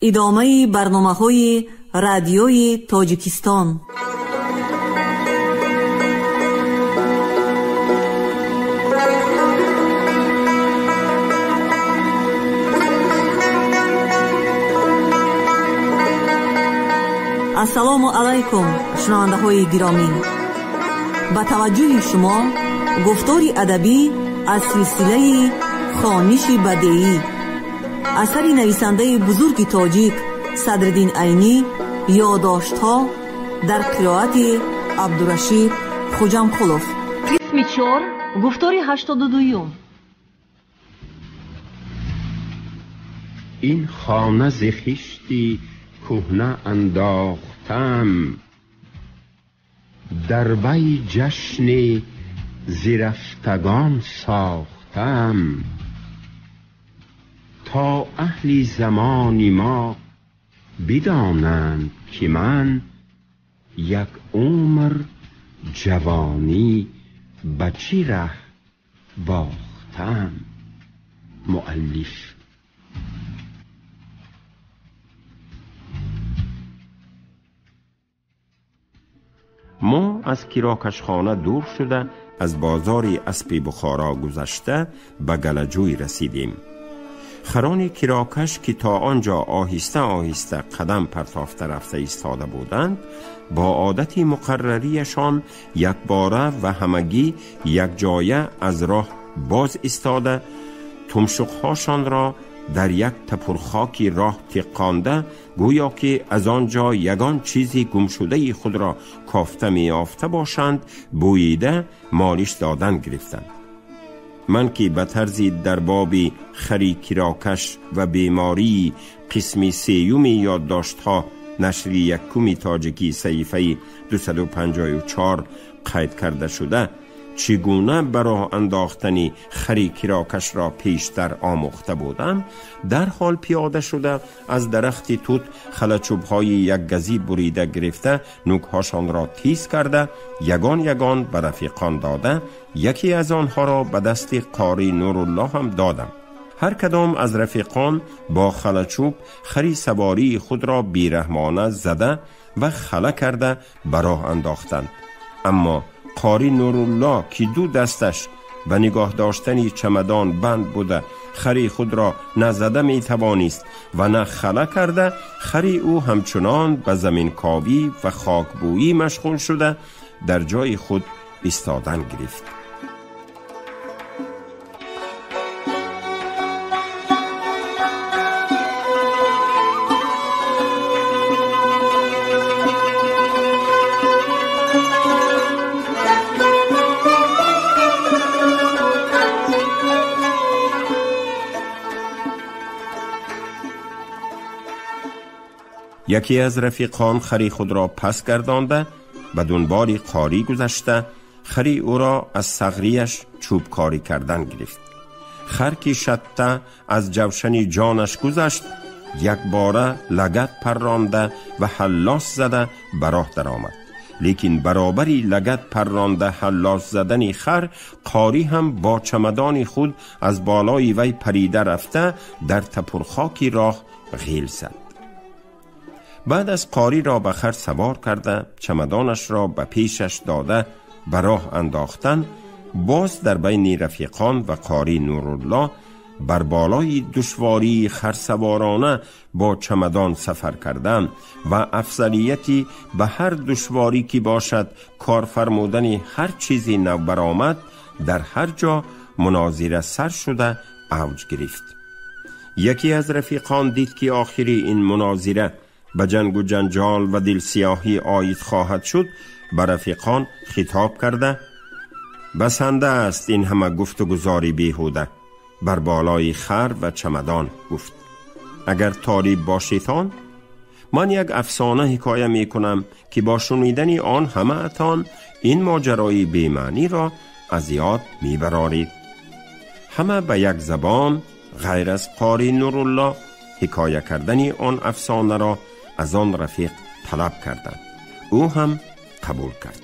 Идомаи барномаҳои радиои Тоҷикистон. Ассалому алайкум, шунавандаҳои гиромӣ. Ба таваҷҷӯҳи шумо гуфтори адабӣ аз силсилаи хониши бадеӣ, асари нависандаи бузурги тоҷик Садриддин Айнӣ, ёддоштҳо дар қироати Абдурашид Хуҷамқулов. Қисми 4, гуфтори 82. Ин хона зи хишти кӯҳна андохтам, дар вай ҷашни зирафтагон сохтам, то аҳли замони мо бидонанд ки ман як умр ҷавонӣ ба чӣ раҳ бохтам. Муаллиф. Мо аз кирокашхона дур шуда, аз бозори аспи Бухоро гузашта ба Галаҷӯй расидем. Харони кирокаш, ки то он ҷо оҳиста оҳиста қадам партофта рафта истода буданд, бо одати муқаррарияшон якбора ва ҳамагӣ якҷоя аз роҳ боз истода, тумшуқҳошонро дар як тапурхоки роҳ тиққонда, гӯё ки аз он ҷо ягон чизи гумшудаи худро кофта меёфта бошанд, бӯида молиш додан гирифтанд. Ман ки ба тарзи дар боби хари кирокаш ва бемории қисми сеюми ёддоштҳо нашри якуми тоҷикӣ саҳифаи 254 қайд карда шуда, чӣ гуна ба роҳ андохтани хари кирокашро пештар омӯхта будам, дарҳол пиёда шуда аз дарахти тут халачӯбҳои якгазӣ бурида гирифта, нӯкҳошонро тиз карда, ягон ягон ба рафиқон дода, яке аз онҳоро ба дасти қори Нуруллоҳ ҳам додам. Ҳар кадом аз рафиқон бо халачӯб хари савории худро бераҳмона зада ва хала карда ба роҳ андохтанд. Аммо қори Нуруллоҳ, ки ду дасташ ба нигоҳ доштани чамадон банд буда, хари худро на зада метавонист ва на хала карда, хари ӯ ҳамчунон ба заминковӣ ва хокбӯӣ машғул шуда дар ҷои худ истодан гирифт. Яке аз рафиқон хари худро пас гардонда ба дунболи қорӣ гузашта, хари ӯро аз сағрияш чӯбкорӣ кардан гирифт. Хар ки шатта аз ҷавшани ҷонаш гузашт, якбора лагат парронда ва ҳаллос зада ба роҳ даромад. Лекин баробари лагат парронда ҳаллос задани хар, қорӣ ҳам бо чамадони худ аз болои вай парида рафта дар тапурхоки роҳ ғел зад. Баъд аз қориро ба хар савор карда, чамадонашро ба пешаш дода ба роҳ андохтан, боз дар байни рафиқон ва қори Нуруллоҳ бар болои душвории харсаворона бо чамадон сафар кардан ва афзалияти ба ҳар душворӣ ки бошад кор фармудани ҳар чизи навбаромад дар ҳар ҷо мунозира сар шуда авҷ гирифт. Яке аз рафиқон дид ки охири ин мунозира ба ҷангу ҷанҷол ва дилсиёҳӣ оид хоҳад шуд, ба рафиқон хитоб карда: басанда аст ин ҳама гуфтугузори беҳуда. Бар болои хар ва чамадон гуфт: агар толиб бошедтон, ман як афсона ҳикоя мекунам ки бо шунидани он ҳамаатон ин моҷарои бемаъниро аз ёд мебароред. Ҳама ба як забон ғайр аз қори Нуруллоҳ ҳикоя кардани он афсонаро аз он рафиқ талаб карданд. Ӯ ҳам қабул кард.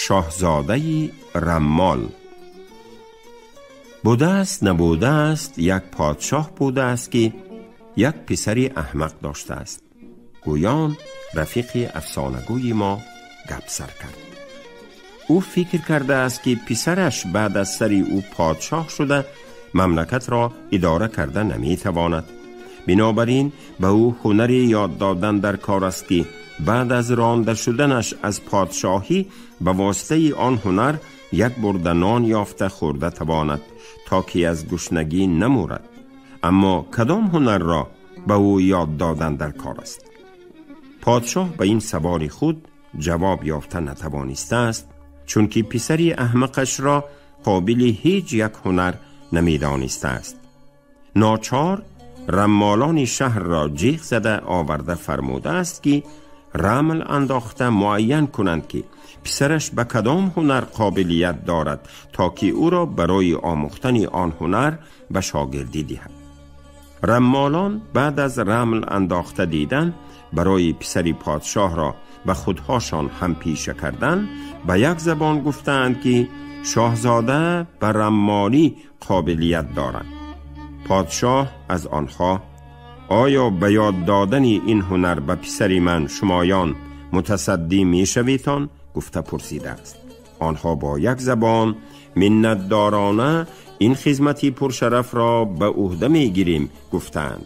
Шоҳзодаи раммол. Будааст набудааст, як подшоҳ будааст ки یک پسر احمق داشته است. گویان رفیق افسانه‌گوی ما گپ سر کرد. او فکر کرده است که پسرش بعد از سر او پادشاه شده مملکت را اداره کرده نمیتواند. بنابراین به او هنر یاد دادن در کار است که بعد از رانده شدنش از پادشاهی به واسطه آن هنر یک برده نان یافته خورده تواند تا که از گشنگی نمورد. اما کدام هنر را به او یاد دادن در کار است؟ پادشاه به این سوال خود جواب یافته نتوانسته است، چون که پسری احمقش را قابل هیچ یک هنر نمیدانسته است. ناچار رمالان شهر را جیغ زده آورده فرموده است که رمل انداخته معین کنند که پسرش به کدام هنر قابلیت دارد تا که او را برای آموختن آن هنر به شاگردی دهد. رمالان بعد از رمل انداخته دیدن برای پسر پادشاه را به خودهاشان هم پیشه کردن، به یک زبان گفتند که شاهزاده به رمالی قابلیت دارد. پادشاه از آنها آیا به یاد دادن این هنر به پسر من شمایان متصدی می شویتان؟ گفته پرسیده است. آنها با یک زبان منتدارانه این خدمتی پرشرف را به عهده می گیریم گفتند.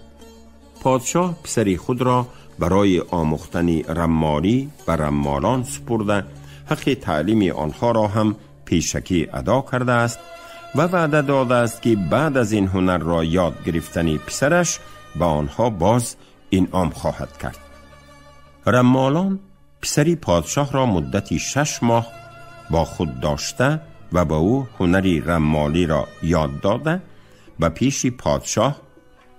پادشاه پسر خود را برای آموختن رمالی و رمالان سپرده، حق تعلیم آنها را هم پیشکی ادا کرده است و وعده داده است که بعد از این هنر را یاد گرفتن پسرش به آنها باز انعام خواهد کرد. رمالان پسری پادشاه را مدتی 6 ماه با خود داشته و با او هنری رمالی را یاد داده و پیش پادشاه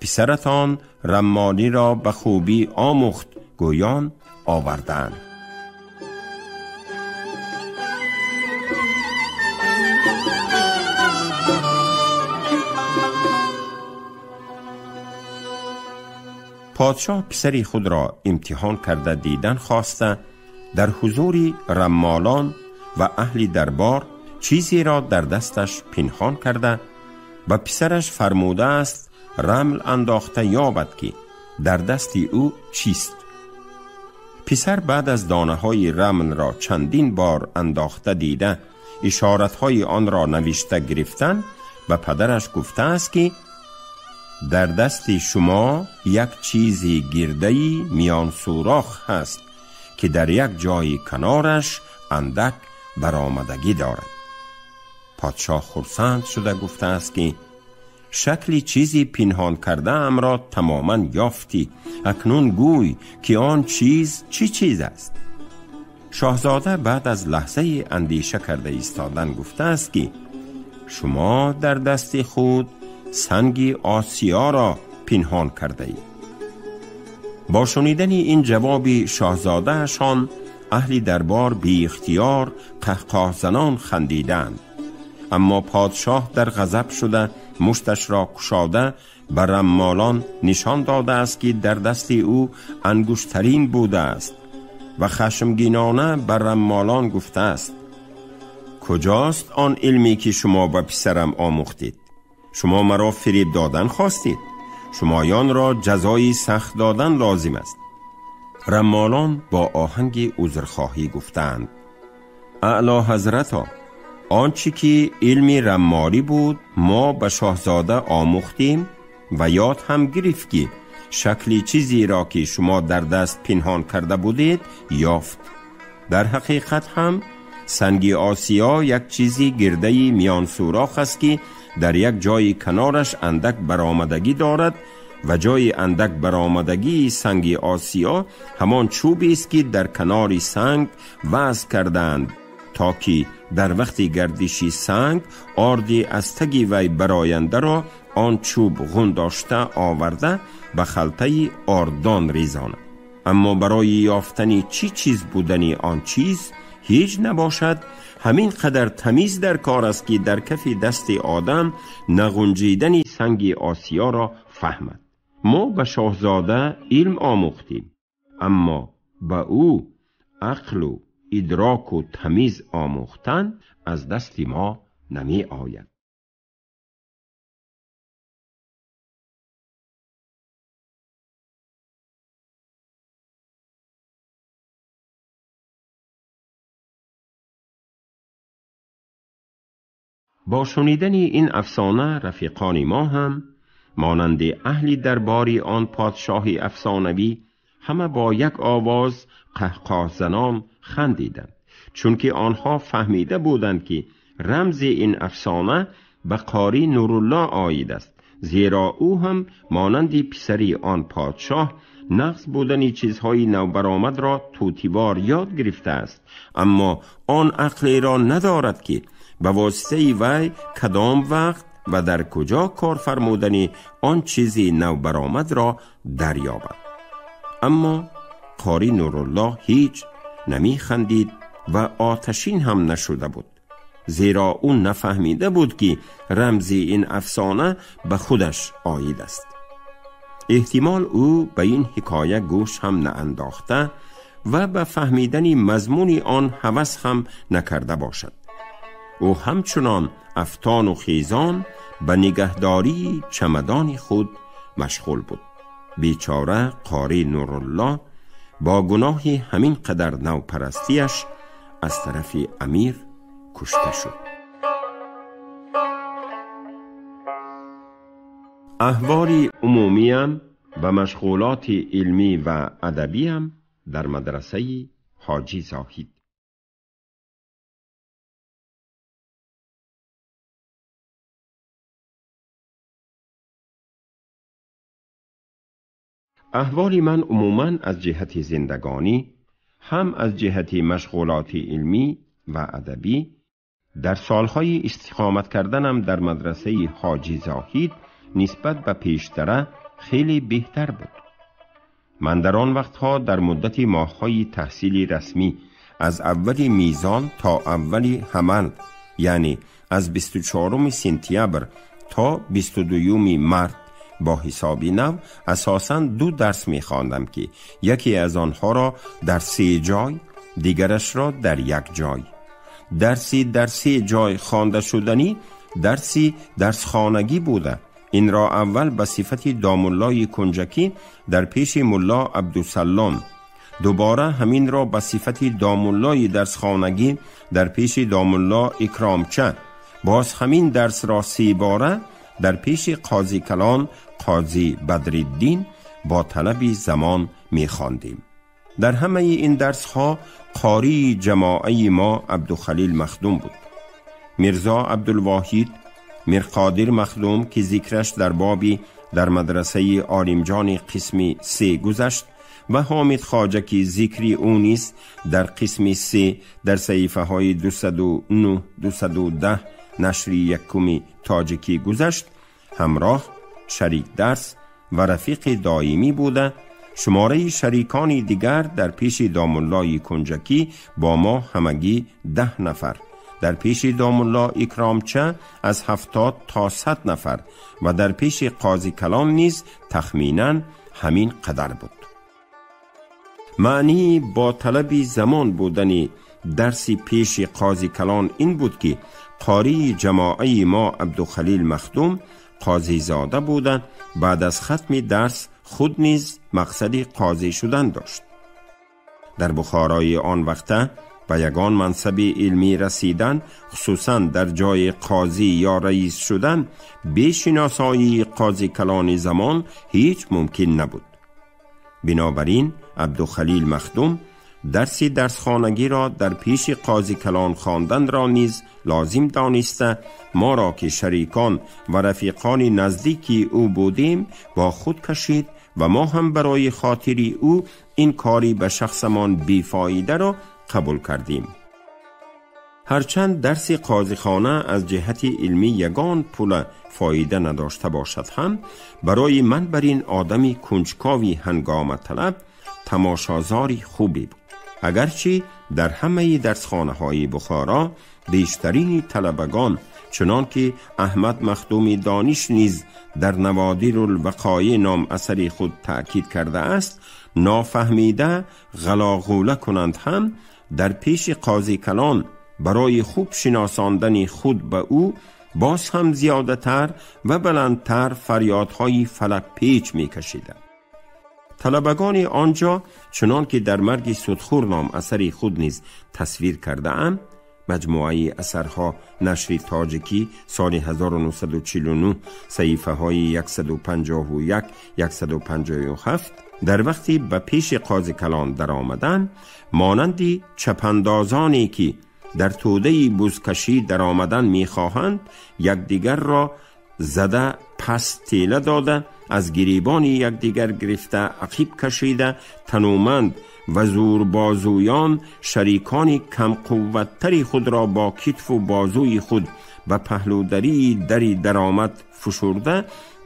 پسرتان رمالی را به خوبی آموخت گویان آوردند. پادشاه پسری خود را امتحان کرده دیدن خواسته در حضور رمالان و اهل دربار چیزی را در دستش پنهان کرده و پسرش فرموده است رمل انداخته یابد که در دست او چیست. پسر بعد از دانه های رمل را چندین بار انداخته دیده اشارت های آن را نوشته گرفتن و پدرش گفته است که در دست شما یک چیزی گرده‌ای میان سوراخ هست که در یک جای کنارش اندک برآمدگی دارد. پادشاه خرسند شده گفته است که شکلی چیزی پنهان کرده ام را تماما یافتی، اکنون گوی که آن چیز چی چیز است؟ شاهزاده بعد از لحظه اندیشه کرده ایستادن گفته است که شما در دست خود سنگ آسیا را پنهان کرده اید. با شنیدن این جواب شاهزادهشان اهل دربار بی اختیار قهقه زنان خندیدند. اما پادشاه در غضب شده مشتش را کشاده به رمالان نشان داده است که در دست او انگشترین بوده است و خشمگینانه به رمالان گفته است کجاست آن علمی که شما به پسرم آموختید؟ شما مرا فریب دادن خواستید. شمایان را جزای سخت دادن لازم است. رمالان با آهنگ عذرخواهی گفتند اعلی حضرتا، آنچه که علم رمالی بود ما به شاهزاده آموختیم و یاد هم گرفت که شکلی چیزی را که شما در دست پنهان کرده بودید یافت. در حقیقت هم سنگ آسیا یک چیزی گرده‌ای میان سوراخ است که در یک جای کنارش اندک برآمدگی دارد و جای اندک برآمدگی سنگ آسیا همان چوبی است که در کنار سنگ وضع کردند تا که در وقت گردشی سنگ آردی از تگی وی براینده را آن چوب غنداشته آورده به خلطه آردان ریزاند. اما برای یافتن چی چیز بودن آن چیز هیچ نباشد، همین قدر تمیز در کار است که در کف دست آدم نغنجیدن سنگ آسیا را فهمد. ما به شاهزاده علم آموختیم، اما به او عقل و ادراک و تمیز آموختن از دست ما نمی آید. با شنیدن این افسانه رفیقان ما هم مانند اهل درباری آن پادشاه افسانوی همه با یک آواز قهقه زنان خندیدند، چون که آنها فهمیده بودند که رمز این افسانه به قاری نورالله عاید است، زیرا او هم مانند پسری آن پادشاه نقص بودن چیزهای نوبرآمد را طوطی‌وار یاد گرفته است، اما آن عقلی را ندارد که به واسطه وی کدام وقت و در کجا کار فرمودن آن چیزی نوبرآمد را دریابد. اما قاری نورالله هیچ نمی خندید و آتشین هم نشده بود، زیرا او نفهمیده بود که رمز این افسانه به خودش عاید است. احتمال او به این حکایه گوش هم نانداخته و به فهمیدن مضمون آن هوس هم نکرده باشد. او همچنان افتان و خیزان به نگهداری چمدان خود مشغول بود. بیچاره قاری نورالله با گناه همین قدر نوپرستیش از طرف امیر کشته شد. احوال عمومیم و مشغولات علمی و ادبیم در مدرسه حاجی زاهد. احوال من عموماً از جهت زندگانی هم از جهت مشغولات علمی و ادبی در سالهای استقامت کردنم در مدرسه حاجی زاهد نسبت به پیشتره خیلی بهتر بود. من در آن وقتها در مدت ماههای تحصیل رسمی از اول میزان تا اول حمل، یعنی از 24 سپتامبر تا 22 مارس با حساب نو، اساساً 2 درس می‌خواندم که یکی از آنها را در 3 جای، دیگرش را در 1 جای. درسی در 3 جای خوانده شدنی درسی درس خانگی بوده. این را اول به صفت دامولای کنجکی در پیش ملا عبدالسلام، دوباره همین را به صفت دامولای درس خانگی در پیش دامولا اکرامچه، باز همین درس را 3 باره در پیش قاضی کلان قاضی بدرالدین با طلب زمان می‌خواندیم. در همه این درس ها قاری جماعه ما عبدالخلیل مخدوم بود. میرزا عبدالواحد، میرقادر مخدوم که ذکرش در بابی در مدرسه عالمجان قسم 3 گذشت و حامد خواجه که ذکری او نیز در قسم 3 در صحیفه های 209 210 نشری یکمی تاجیکی گذشت، همراه شریک درس و رفیق دائمی بوده. شماره شریکان دیگر در پیش دامولای کنجکی با ما همگی 10 نفر، در پیش دامولا اکرامچه از 70 تا 100 نفر و در پیش قاضی کلان نیز تخمیناً همین قدر بود. معنی با طلب زمان بودن درس پیش قاضی کلان این بود که قاری جماعه ما عبدالخلیل مخدوم قاضی زاده بوده، بعد از ختم درس خود نیز مقصد قاضی شدن داشت. در بخارای آن وقته به یگان منصب علمی رسیدن، خصوصا در جای قاضی یا رئیس شدن، بی شناسایی قاضی کلان زمان هیچ ممکن نبود. بنابراین عبدالخلیل مخدوم درسی درسخانگی را در پیش قاضی کلان خواندن را نیز لازم دانسته، ما را که شریکان و رفیقان نزدیکی او بودیم با خود کشید و ما هم برای خاطری او این کاری به شخصمان بیفایده را قبول کردیم. هرچند درس قاضی خانه از جهت علمی یگان پول فایده نداشته باشد هم برای من بر این آدمی کنجکاوی هنگام طلب تماشازاری خوبی بود. اگرچه در همه درسخانه های بخارا بیشترین طلبگان چنان که احمد مخدوم دانش نیز در نوادر الوقایع نام اثر خود تأکید کرده است، نافهمیده غلاغوله کنند هم در پیش قاضی کلان برای خوب شناساندن خود به او باز هم زیاده تر و بلندتر فریادهای فلک پیچ می کشیدند. طلبگان آنجا چنان که در مرگ سودخور نام اثر خود نیز تصویر کرده ام Маҷмӯаи асарҳо, нашри тоҷикӣ, соли 1949, саҳифаҳои 151 157. Дар вақти ба пеши қози калон даромадан, монанди чапандозоне ки дар тӯдаи бузкашӣ даромадан мехоҳанд, якдигарро зада пас тела дода, аз гиребони якдигар гирифта ақиб кашида, тануманд ва зӯрбозӯён шарикони камқувваттари худро бо китфу бозӯи худ ба паҳлӯдарии дари даромад фушурда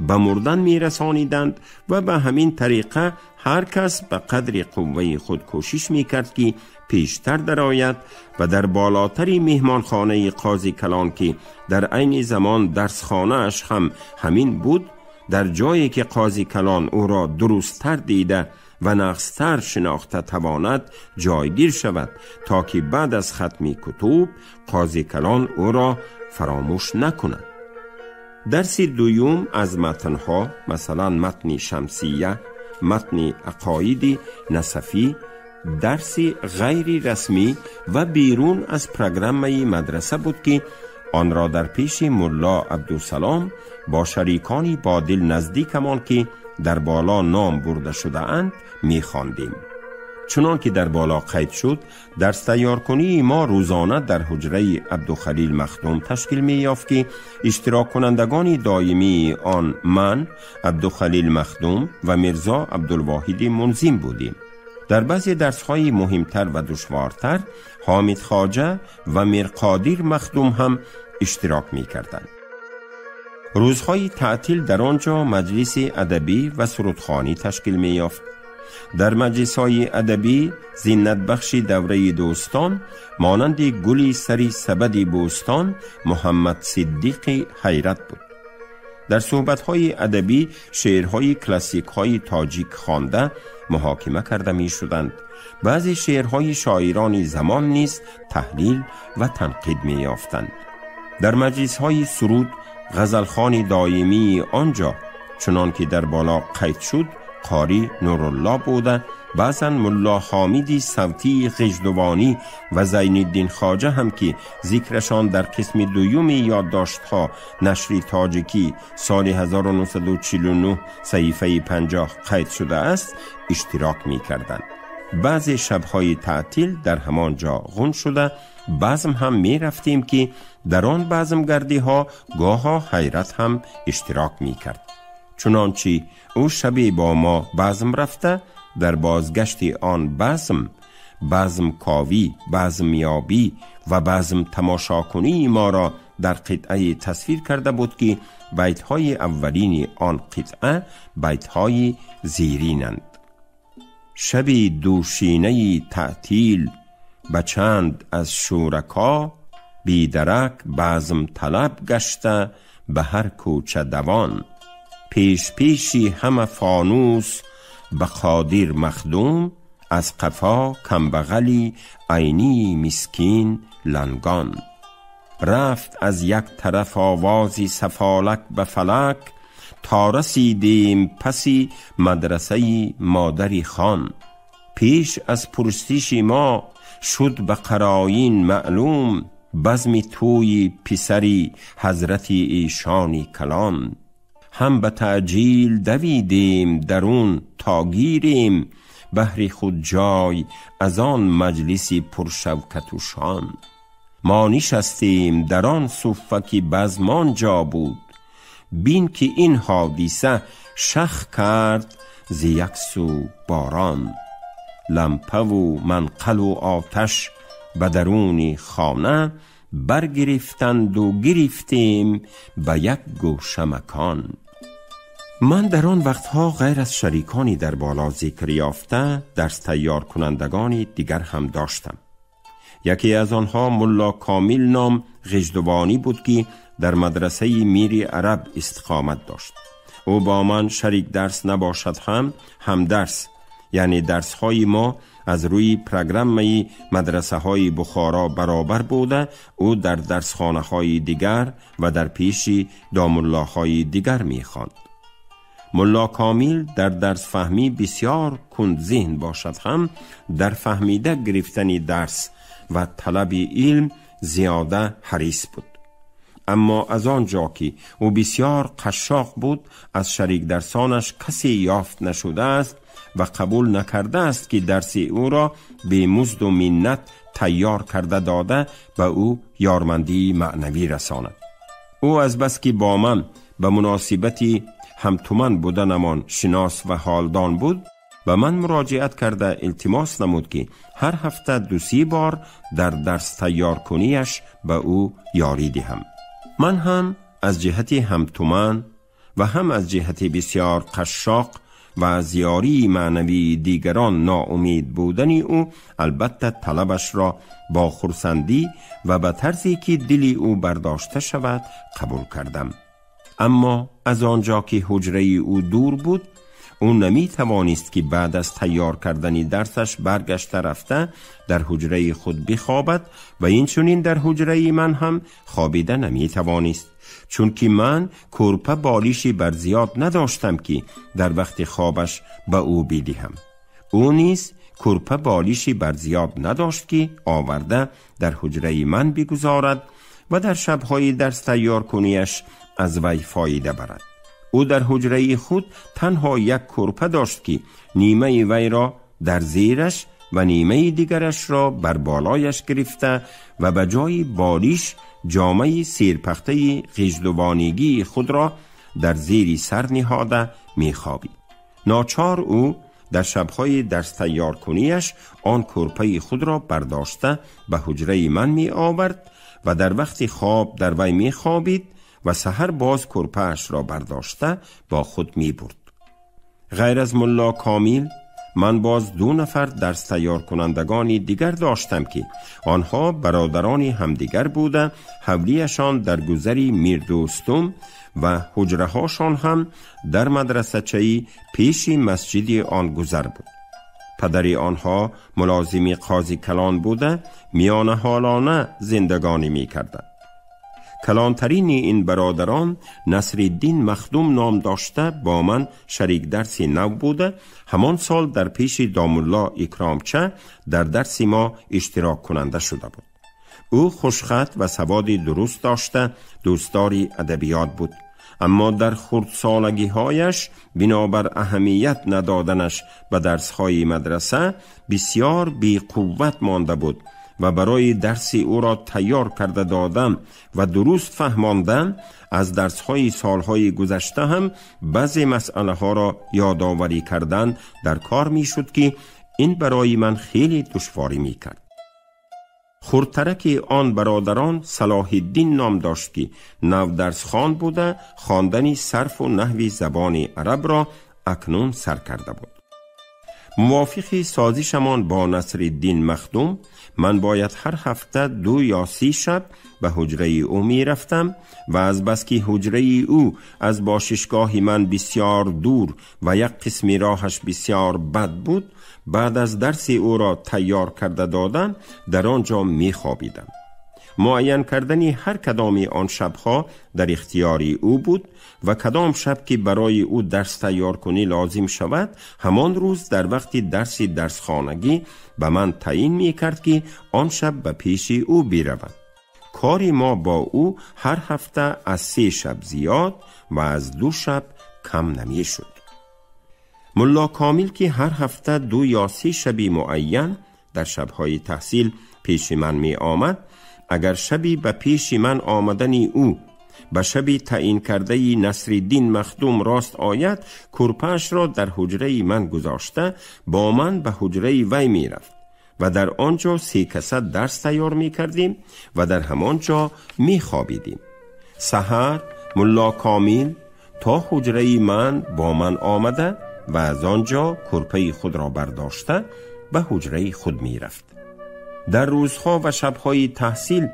ба мурдан мерасониданд ва ба ҳамин тариқа ҳар кас ба қадри қувваи худ кӯшиш мекард ки пештар дарояд ва дар болотари меҳмонхонаи қози калон, ки дар айни замон дарсхонааш ҳам ҳамин буд, дар ҷое ки қози калон ӯро дурусттар дида ва нағзтар шинохта тавонад ҷойгир шавад, то ки баъд аз хатми кутуб қози калон ӯро фаромӯш накунад. Дарси дуюм аз матнҳо, масалан матни Шамсия, матни Ақоиди Насафӣ, дарси ғайрирасмӣ ва берун аз программаи мадраса буд, ки онро дар пеши мулло Абдусалом бо шарикони бо дил наздикамон, ки дар боло ном бурда шудаанд, мехондем. Чунон ки дар боло қайд шуд, дарс тайёркунии мо рӯзона дар ҳуҷраи Абдухалил Махдум ташкил меёфт, ки иштироккунандагони доимии он ман, Абдухалил Махдум ва Мирзо Абдулвоҳиди Мунзим будем. Дар баъзе дарсҳои муҳимтар ва душвортар Ҳомид Хоҷа ва Мирқодир Махдум ҳам иштирок мекарданд. Рӯзҳои таътил дар он ҷо маҷлиси адабӣ ва сурудхонӣ ташкил меёфт. Дар маҷлисҳои адабӣ зинатбахши давраи дӯстон монанди гули сари сабади бӯстон Муҳаммад Сиддиқи Ҳайрат буд. Дар суҳбатҳои адабӣ шеърҳои классикҳои тоҷик хонда муҳокима карда мешуданд. Баъзе шеърҳои шоирони замон низ таҳлил ва танқид меёфтанд. Дар маҷлисҳои суруд ғазалхони доимии он ҷо, чунон ки дар боло қайд шуд, қори Нурулло буда, баъзан мулло Ҳомиди Савтии Ғиждувонӣ ва Зайниддин Хоҷа ҳам, ки зикрашон дар қисми дуюми ёддоштҳо, нашри тоҷикӣ, соли 1949, саҳифаи 50 қайд шудааст, иштирок мекарданд. Баъзе шабҳои таътил дар ҳамон ҷо ғун шуда базм ҳам мерафтем, ки дар он базмгардиҳо гоҳо Ҳайрат ҳам иштирок мекард. Чунончи ӯ шабе бо мо базм рафта, дар бозгашти он базм, базмковӣ, базмёбӣ ва базм тамошокунии моро дар қитъае тасвир карда буд, ки байтҳои аввалини он қитъа байтҳои зеринанд. Шаби душинаи таътил ба чанд аз шурако, бедарак базм талаб гашта ба ҳар кӯча давон. Пеш пеши ҳама фонус ба Қодир Махдум, аз қафо камбағали айнии мискин лангон. Рафт аз як тараф овози сафолак ба фалак, то расидем паси мадрасаи модари хон. Пеш аз пурсиши мо шуд ба қароин маълум, базми тӯи писари ҳазрати эшони калон. Ҳам ба таъҷил давидем дарун то гирем, баҳри худ ҷой аз он маҷлиси пуршавкату шон. Мо нишастем дар он суффа ки базм он ҷо буд, бин ки ин ҳодиса шах кард зи як сӯ борон. Лампаву манқалу оташ ба даруни хона баргирифтанду гирифтем ба як гӯша макон. Ман дар он вақтҳо ғайр аз шарикони дар боло зикр ёфта, дарс тайёркунандагони дигар ҳам доштам. Яке аз онҳо мулло Комил ном Ғиждувонӣ буд, ки дар мадрасаи Мири Араб истиқомат дошт. Ӯ бо ман шарик дарс набошад ҳам ҳамдарс, яъне дарсҳои мо аз рӯи программаи мадрасаҳои Бухоро баробар буда, ӯ дар дарсхонаҳои дигар ва дар пеши домуллоҳои дигар мехонд. Мулло Комил дар дарсфаҳмӣ бисёр кундзеҳн бошад ҳам, дар фаҳмида гирифтани дарс ва талаби илм зиёда ҳарис буд. Аммо аз он ҷо ки ӯ бисёр қашшоқ буд, аз шарикдарсонаш касе ёфт нашудааст ва қабул накардааст ки дарси ӯро бемузду миннат тайёр карда дода ба ӯ ёрмандии маънавӣ расонад. Ӯ аз бас ки бо ман ба муносибати ҳамтуман буданамон шинос ва ҳолдон буд, ба ман муроҷиат карда илтимос намуд ки ҳар ҳафта ду-се бор дар дарс тайёркунияш ба ӯ ёрӣ диҳам. Ман ҳам аз ҷиҳати ҳамтуман ва ҳам аз ҷиҳати бисёр қашшоқ ва аз ёрии маънавии дигарон ноумид будани ӯ албатта талабашро бо хурсандӣ ва ба тарзе ки дили ӯ бардошта шавад қабул кардам. Аммо аз он ҷо ки ҳуҷраи ӯ дур буд, ӯ наметавонист ки баъд аз тайёр кардани дарсаш баргашта рафта дар ҳуҷраи худ бихобад ва инчунин дар ҳуҷраи ман ҳам хобида наметавонист, чунки ман кӯрпа болиши барзиёд надоштам ки дар вақти хобаш ба ӯ бидиҳам. Ӯ низ кӯрпа болиши барзиёд надошт ки оварда дар ҳуҷраи ман бигузорад ва дар шабҳои дарс тайёркунияш аз вай фоида барад. Ӯ дар ҳуҷраи худ танҳо як кӯрпа дошт ки нимаи вайро дар зераш ва нимаи дигарашро бар болояш гирифта ва ба ҷои болиш ҷомаи серпахтаи ғиждувонигии худро дар зери сар ниҳода мехобид. Ночор ӯ дар шабҳои дарс тайёркунияш он кӯрпаи худро бардошта ба ҳуҷраи ман меовард ва дар вақти хоб дар вай мехобид ва саҳар боз кӯрпаашро бардошта бо худ мебурд. Ғайр аз Мулло Комил ман боз ду нафар дарс тайёркунандагони дигар доштам ки онҳо бародарони ҳамдигар буда, ҳавлияшон дар гузари Мирдӯстум ва ҳуҷраҳошон ҳам дар мадрасачаи пеши масҷиди он гузар буд. Падари онҳо мулозими қози калон буда, миёнаҳолона зиндагонӣ мекарданд. Калонтарини ин бародарон Насриддин Махдум ном дошта бо ман шарик дарси нав буда, ҳамон сол дар пеши домулло Икромча дар дарси мо иштироккунанда шуда буд. Ӯ хушхат ва саводи дуруст дошта, дӯстдори адабиёт буд, аммо дар хурдсолагиҳояш бинобар аҳамият надоданаш ба дарсҳои мадраса бисёр беқувват монда буд ва барои дарси ӯро тайёр карда додан ва дуруст фаҳмондан аз дарсҳои солҳои гузашта ҳам баъзе масъалаҳоро ёдоварӣ кардан дар кор мешуд ки ин барои ман хеле душворӣ мекард. Хурдтараки он бародарон Салоҳиддин ном дошт ки навдарсхон буда, хондани сарфу наҳви забони арабро акнун сар карда буд. Мувофиқи созишамон бо Насриддин Махдум ман бояд ҳар ҳафта 2 ё 3 шаб ба ҳуҷраи ӯ мерафтам ва аз бас ки ҳуҷраи ӯ аз бошишгоҳи ман бисёр дур ва як қисми роҳаш бисёр бад буд, баъд аз дарси ӯро тайёр карда додан дар он ҷо мехобидам. Муайян кардани ҳар кадоми он шабҳо дар ихтиёри ӯ буд ва кадом шаб ки барои ӯ дарс тайёркунӣ лозим шавад, ҳамон рӯз дар вақти дарси дарсхонагӣ ба ман таъин мекард ки он шаб ба пеши ӯ биравад. Кори мо бо ӯ ҳар ҳафта аз 3 шаб зиёд ва аз 2 шаб кам намешуд. Мулло Комил ки ҳар ҳафта 2 ё 3 шаби муайян дар шабҳои таҳсил пеши ман меомад, агар шаби ба пеши ман омадани ӯ ба шаби таъин кардаи Насриддин Махдум рост ояд, кӯрпаашро дар ҳуҷраи ман гузошта бо ман ба ҳуҷраи вай мерафт ва дар он ҷо 3 каса дарс тайёр мекардем ва дар ҳамон ҷо мехобидем. Саҳар Мулло Комил то ҳуҷраи ман бо ман омада ва аз он ҷо кӯрпаи худро бардошта ба ҳуҷраи худ мерафт. Дар рӯзҳо ва шабҳои таҳсил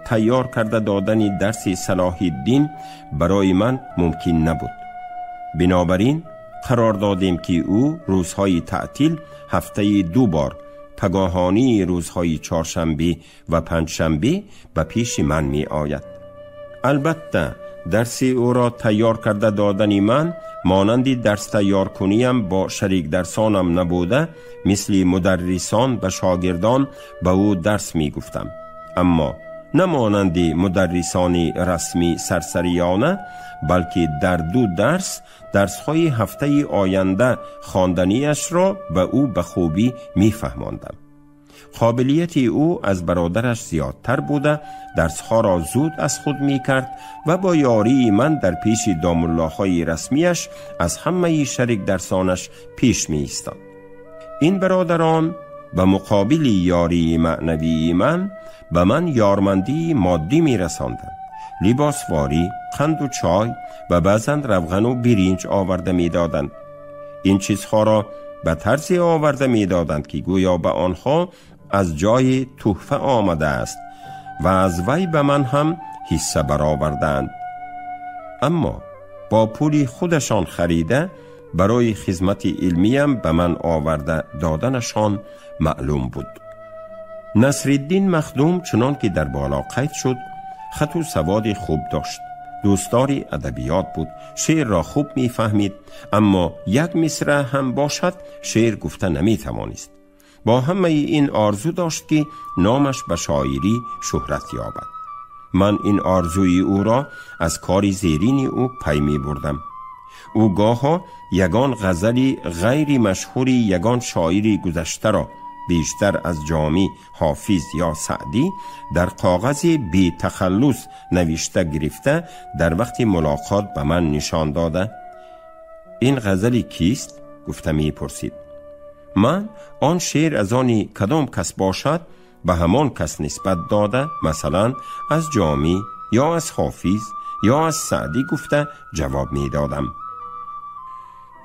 тайёр карда додани дарси Салоҳиддин барои ман мумкин набуд. Бинобар ин қарор додем ки ӯ рӯзҳои таътил ҳафтаи 2 бор пагоҳонии рӯзҳои чоршанбе ва панҷшанбе ба пеши ман меояд. Албатта дарси ӯро тайёр карда додани ман монанди дарс тайёркуниям бо шарикдарсонам набуда, мисли мударрисон ба шогирдон ба ӯ дарс мегуфтам. Аммо نه مانند مدرسان رسمی سرسریانه، بلکه در 2 درس، درس‌های هفته آینده خواندنیش را به او به خوبی می‌فهماندم. قابلیت او از برادرش زیادتر بوده، درس‌ها را زود از خود می‌کرد و با یاری من در پیش داملاهای رسمیش از همه شریک درسانش پیش می‌ایستاد. این برادران به مقابل یاری معنوی من به من یارمندی مادی می‌رساندند. لباسواری، قند و چای و بعضاً روغن و برنج آورده می‌دادند. این چیزها را به طرزی آورده می‌دادند که گویا به آنها از جای تحفه آمده است و از وی به من هم حصه برآوردند. اما با پولی خودشان خریده برای خدمت علمیم به من آورده دادنشان معلوم بود. نصرالدین مخدوم چنان که در بالا قید شد، خط و سواد خوب داشت، دوستدار ادبیات بود، شعر را خوب می‌فهمید، اما یک مصرع هم باشد شعر گفته نمی‌توانست. با همه این آرزو داشت که نامش به شاعری شهرت یابد. من این آرزوی او را از کار زیرین او پی می بردم. او گاها یگان غزلی غیر مشهوری یگان شاعری گذشته را بیشتر از جامی، حافظ یا سعدی در کاغذ بی تخلص نوشته گرفته در وقت ملاقات به من نشان داده. این غزلی کیست؟ گفته می پرسید. من آن شعر از آن کدام کس باشد به همان کس نسبت داده، مثلا از جامی یا از حافظ یا از سعدی گفته جواب می دادم.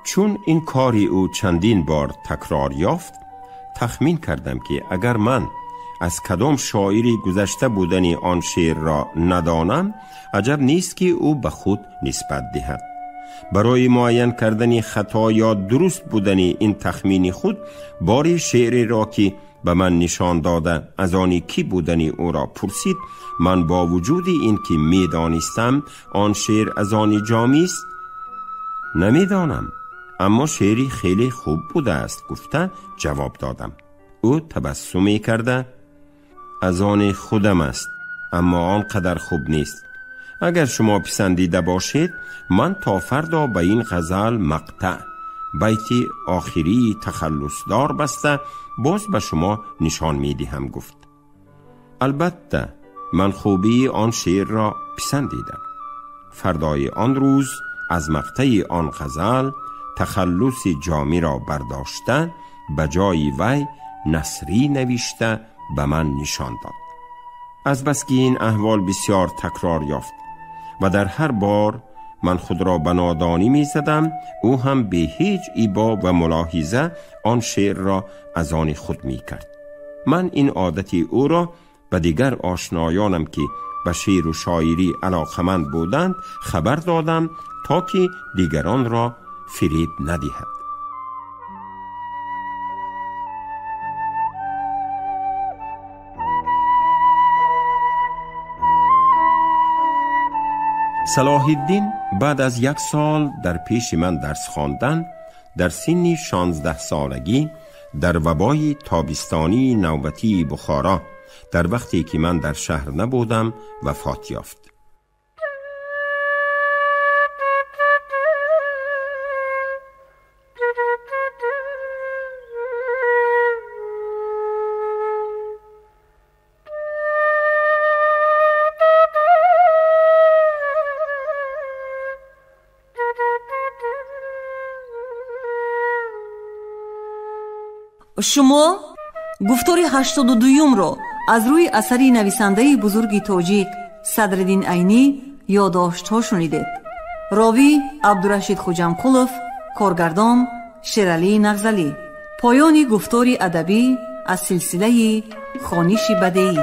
چون این کاری او چندین بار تکرار یافت، تخمین کردم که اگر من از کدام شاعری گذشته بودن آن شعر را ندانم، عجب نیست که او به خود نسبت دهد. برای معین کردن خطا یا درست بودن این تخمین خود، باری شعری را که به من نشان داده از آن کی بودن او را پرسید. من با وجود این که می دانستم آن شعر از آن جامی است، نمیدانم، اما شعری خیلی خوب بوده است گفته جواب دادم. او تبسمی کرده از آن خودم است، اما آن قدر خوب نیست. اگر شما پسندیده باشید، من تا فردا به این غزل مقطع بیت آخری تخلصدار بسته باز به شما نشان می دهم گفت. البته من خوبی آن شعر را پسندیدم. فردای آن روز از مقطع آن غزل تخلص جامی را برداشته به جای وی نصری نوشته به من نشان داد. از بس که این احوال بسیار تکرار یافت و در هر بار من خود را به نادانی می زدم، او هم به هیچ ایبا و ملاحظه آن شعر را از آن خود می کرد. من این عادت او را به دیگر آشنایانم که به شعر و شاعری علاقمند بودند خبر دادم تا که دیگران را فریب ندهد. صلاح الدین بعد از 1 سال در پیش من درس خواندن، در سن 16 سالگی در وبای تابستانی نوبتی بخارا در وقتی که من در شهر نبودم وفات یافت. Шумо гуфтори 82-юмро аз рӯи асари нависандаи бузурги тоҷик Садриддин Айнӣ ёддоштҳо шунидед. Ровӣ Абдурашид Хуҷамқулов, коргардон Шералӣ Нағзалӣ. Поёни гуфтори адабӣ аз силсилаи хониши бадеӣ.